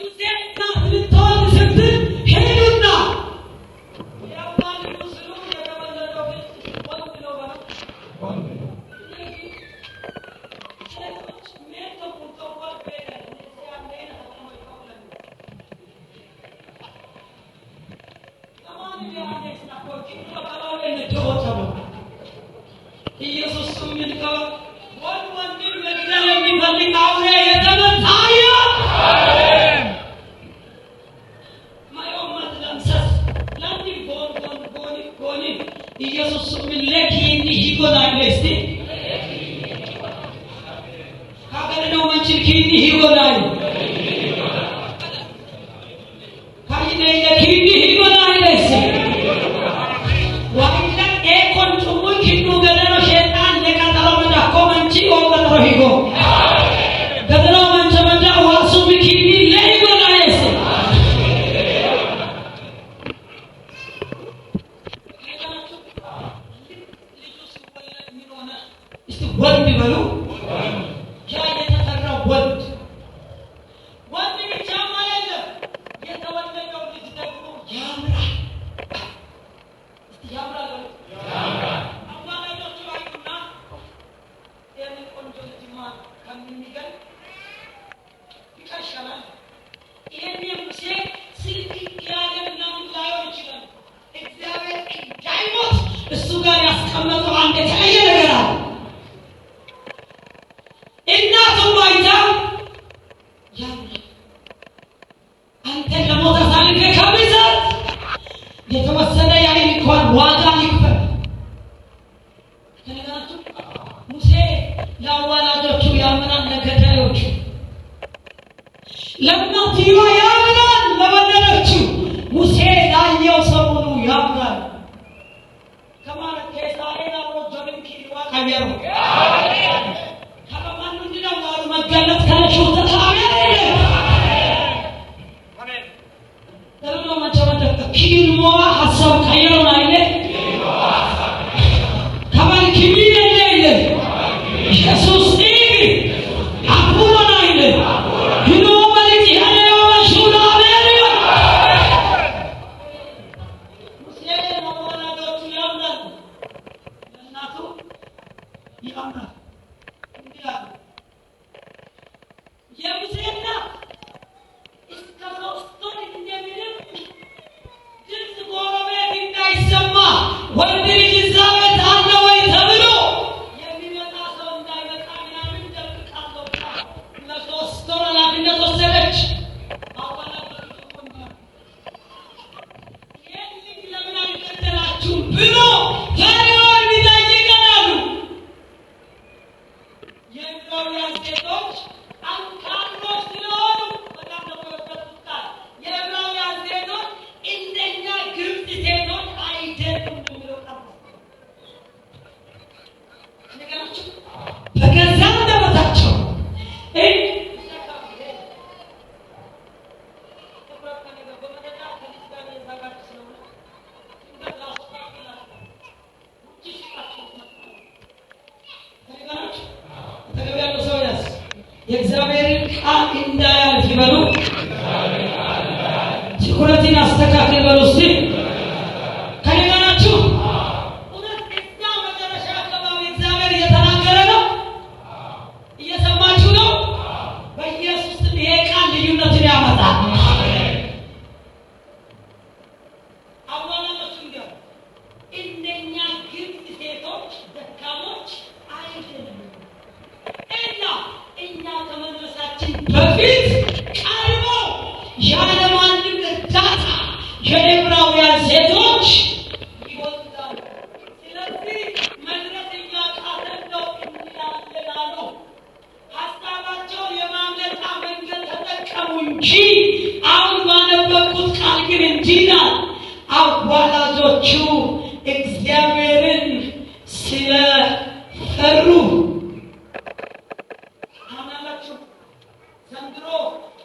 ልትወልድ ስትል ሄዱና ያዋልዱ ስሉ የተወለደው ልጅ ወንድ ነው በሉ። ሴቶች ሜቶ ቁርጦ ኢየሱስ የሚልከው ወንድ ወንድን መግደል የሚፈልግ አውሬ የተመታ ይሁን። ኢየሱስ ሚለኪኒ ሂጎናይለስቲ ካገለነው መንችል ኪኒ ሂጎናይ ካይነይለ ኪኒ ሂጎናይለስ ዋይለ ኤኮን ጩሙይ ኪኑ ገደኖ ሼጣን ለቀጠሮ መዳኮ መንቺ ኦቀጠሮ ሂጎ ገደኖ መንቸ መዳ ዋሱሚ ኪኒ ለሂጎናይለስ። ልጁ ሲወለድ ምን ሆነ? እስቲ ወንድ በሉ። ያ የተፈራው ወንድ ወንድ ብቻም አይደለም፣ የተወለደው ልጅ ደግሞ ያምራል። እስቲ ያምራል በሉ። አዋላጆቹ አዩና ይህንን ቆንጆ ልጅማ ከምንገል ቢቀር ይሻላል። ይህን የሙሴ ስልክ ያለ ምናምን ላይሆን ይችላል። እግዚአብሔር እንዳይሞት እሱ ጋር ያስቀመጠው አንድ የተለየ ነገር አለ። እናቱም አይታ ያምራል፣ አንተን ለሞት አሳልፌ ከምሰጥ የተወሰነ ያህል እንኳን ዋጋ ይክፈል። ከነገራችሁ ሙሴ ለአዋላጆቹ ያምናል፣ ለገዳዮቹ ለእናትየዋ ያምናል፣ ለወለደችው። ሙሴ ላየው ሰው ሁሉ ያምናል። ከማለት ከእስራኤል አብሮ ጀብን ኪልዋ ቀየሩ ከበማን ምንድነው ዋሉ መገለጥ ከለሽው ተታሜ ደግሞ መቸመደ ኪልሞዋ ሀሳብ ቀየሩ አይለ ከባል ኪሚነ አይለ ኢየሱስ ኢግ አኩሮን አይለ ሂኖ መልክ ያለው መሹላ አሜን። ሙሴ ለወላጆቹ ያምናል፣ ለእናቱ ያምናል። እንዲህ አሉ። የሙሴ እናት እስከ 3 ወር እንደምንም ድምፅ ጎረቤት እንዳይሰማ ወንድ ልጅ እዛ ቤት አለ ወይ ተብሎ የሚመጣ ሰው እንዳይመጣ ምናምን ደብቃለሁ ብላ ለ3 ወር ኃላፊነት ወሰደች። አዋላጆቹ እኮ እንዲህ አሉ። ይህን ልጅ ለምን አልገደላችሁም ብሎ ፈርዖን ቢጠይቀን አሉ። የዕብራውያን ሴቶች ጠንካሮች ስለሆኑ በጣም ደግሞ የወደድኩት ቃል የዕብራውያን ሴቶች እንደኛ ግብፅ ሴቶች አይደሉም የሚለው ቃል ነው። ነገራችሁ በገዛ አንደበታቸው ትኩረት ከነገር በመረጃ ከልጅ ጋር እየተዘጋጁ ስለሆነ ድንገት ላስወጣላችሁ ውጭ ስጣችሁ። አጠገብ ያለው ሰው ያዝ። የእግዚአብሔርን ቃል እንዳያልፍ ይበሉ። ትኩረትን አስተካክል በሉ። እስቲ ከኔ ጋር ናችሁ? እውነት እዛ መጨረሻ አካባቢ እግዚአብሔር እየተናገረ ነው። እየሰማችሁ ነው? በኢየሱስ ስም ይሄ ቃል ልዩነትን ያመጣል። አዋላጆቹ እንዲያው እንደኛ ግብፅ ሴቶች ደካሞች አይደሉም እና እኛ ከመድረሳችን በፊት ቀድሞ ያለማንም እርዳታ የዕብራውያን ሴቶች ይወልዳሉ። ስለዚህ መድረስ እያቃተን ነው እንላለን አሉ። ሀሳባቸውን የማምለጫ መንገድ ተጠቀሙ እንጂ አሁን ባነበብኩት ቃል ግን እንዲህ ይላል፣ አዋላጆቹ እግዚአብሔርን ስለፈሩ። ታምናላችሁ? ዘንድሮ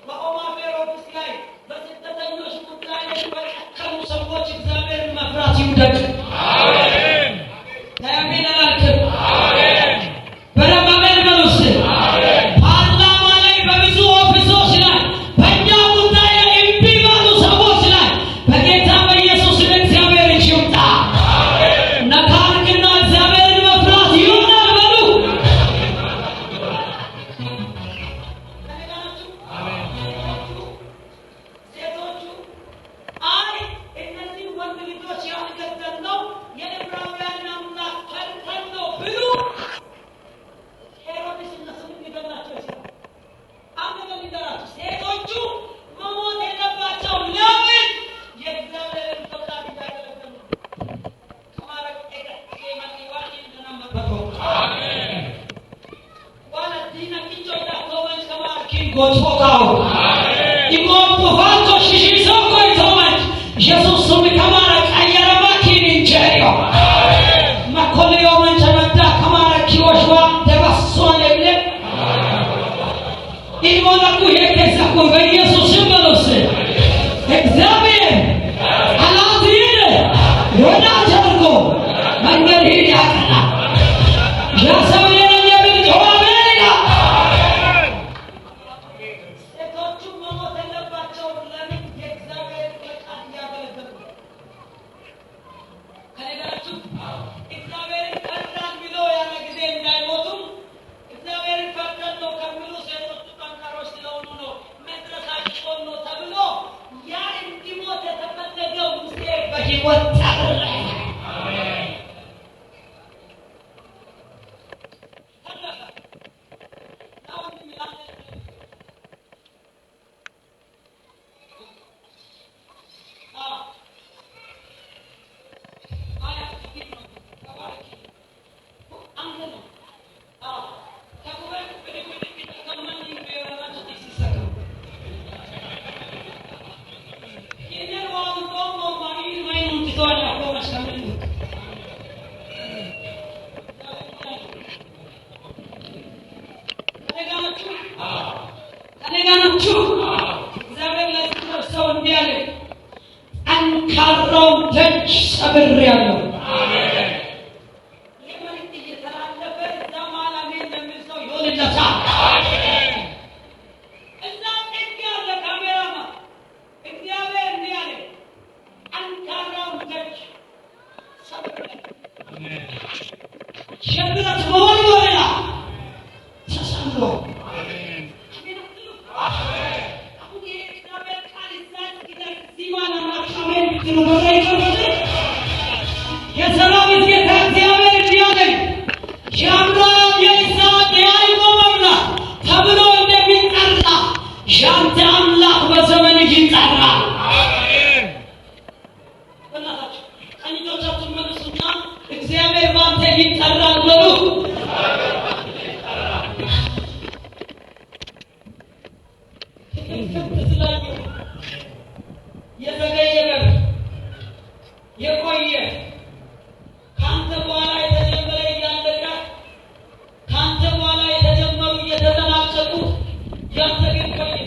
በ Home Affair office ላይ በስደተኞች ጉዳይ ላይ በጨከኑ ሰዎች እግዚአብሔርን መፍራት ይውደቅ። አሜን አላልክም? በደንብ አሜን በሉ እስኪ። ፓርላማ ላይ በብዙ office ኦች ላይ በእኛ ጉዳይ Ricordo shishisoko itomaji Jesus sumikamara kayarama kininjerio makoleo manchanada kamara kiwashwa devasone bile ilmona kuhekesa kwa Yesus simbalose እግዚአብሔር አላትይን ወዳጅ አድርጎ መንገድህን ያቀናል። ያ ሰው እኔ ነኝ የሚል ጮኸ አሜን ይላል። ሴቶቹ መሞት የለባቸውም። ለምን? የእግዚአብሔር ፈቃድ እያገለገሉ ነው። ከእኔ ጋር ናችሁ? እግዚአብሔርን ፈራን ብሎ ያለ ጊዜ እንዳይሞቱ እግዚአብሔርን ፈርተን ነው ከሚሉ ሴቶቹ ጠንካሮች ስለሆኑ ነው መድረሳቸውን ነው ተብሎ ያ እንዲሞት የተፈለገው ሙሴ በሕይወት ተረፈ። ተረፈ። አሁን ከእኔ ጋር ናችሁ? እግዚአብሔር ለዚህ ሰው እንዲህ አለ፣ ጠንካራውን ደጅ ሰብሬአለሁ። ይህ መልእክት እየተላለፈ እዛ መሀል አሜን ለሚል ሰው ይሆንለታል። እዛ ጥግ ያለ ካሜራማን እግዚአብሔር እንዲህ አለ፣ ጠንካራውን ደጅ ሰብሬአለሁ። የብረት መወርወሪያ ተሰብሮ አሜን አትሉ? አሁን ይሄ እግዚአብሔር ቃል እዛ እስኪደርስ እዚህ መሀል አምላክ አሜን ብትሉ በዛ ይከፈት። የሰራዊት ጌታ እግዚአብሔር እንዲህ አለኝ፣ የአብርሃም የይስሐቅ የያዕቆብ አምላክ ተብሎ እንደሚጠራ ያንተ አምላክ በዘመንህ ይጠራል። በእናታችሁ ቀኝ እጆቻችሁን መልሱና እግዚአብሔር በአንተ ይጠራል በሉ። ክፍት ስላየሁ የዘገየ በር የቆየ ከአንተ በኋላ የተጀመረ እያለቀ ከአንተ በኋላ የተጀመሩ እየተጠናቀቁ ያንተ ግን ቆየ።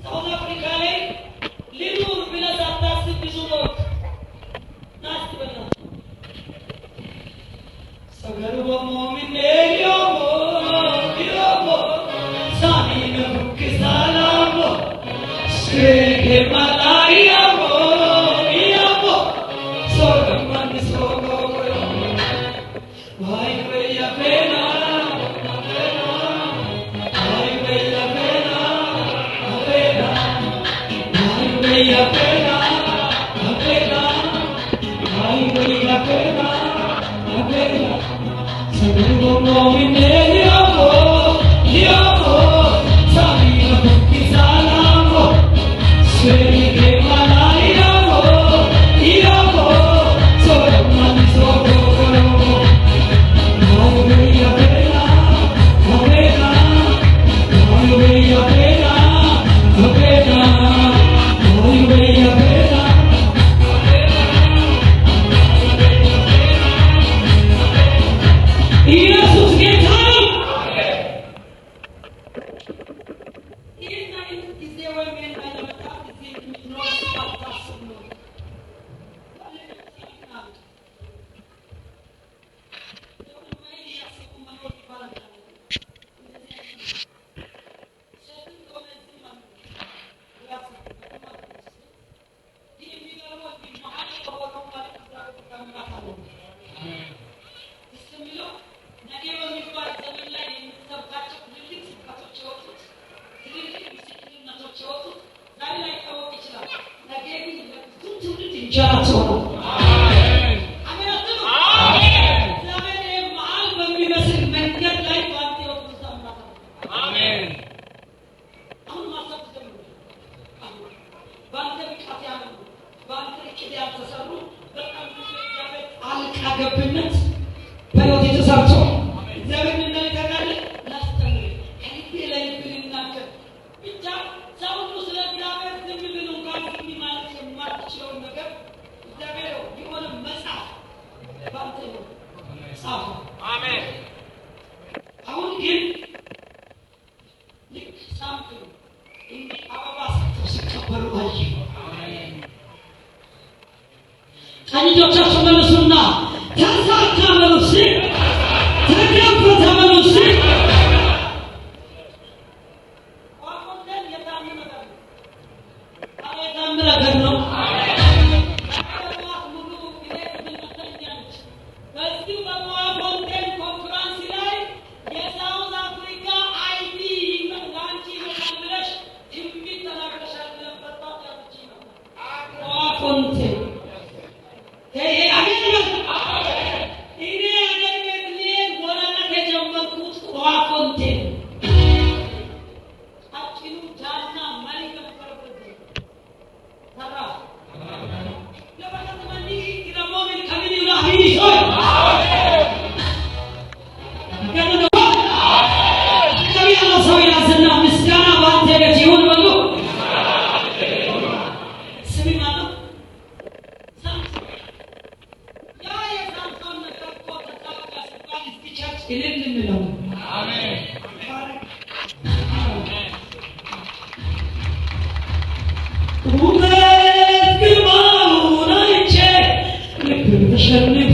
ሳውዝ አፍሪካ ላይ ልኑር ብለህ ሳታስብ ብዙ ኖርክ። ና እስቲ በእናትህ ኢየሱስ ጌታ ነው። ይህን አይነት ጊዜ ወይም ይህን አይነት መጽሐፍ ጊዜ የምትኖር ሳታስብ ነው። ደስ የሚለው ነገ በሚባል ዘመን ላይ የምትሰብካቸው ትልልቅ ስብከቶች የወጡት ትልልቅ ምስክርነቶች የወጡት ዛሬ ላይታወቅ ይችላል። ነገ ግን ለብዙ ትውልድ እንጀራ ትሆናል። አሜን አትሉ? እግዚአብሔር ይሄ መሀል በሚመስል መንገድ ላይ በአንተ ሕይወት ብዙ ታምራት አለ። አሁን ማሰብ ትጀምሩ። አሁን በአንተ ብቃት ያልሆኑ በአንተ እቅድ ያልተሰሩ በጣም ብዙ የእግዚአብሔር ጣልቃ ገብነት በሕይወት ተሰርቶ እግዚአብሔር ምን እንዳለ ታውቃለህ? ላስተምርህ ከልቤ ለልብህ ልናገር ብቻ ሰው ሁሉ ውበት ግርማውን አይቼ ልቤ ተሸንፏል።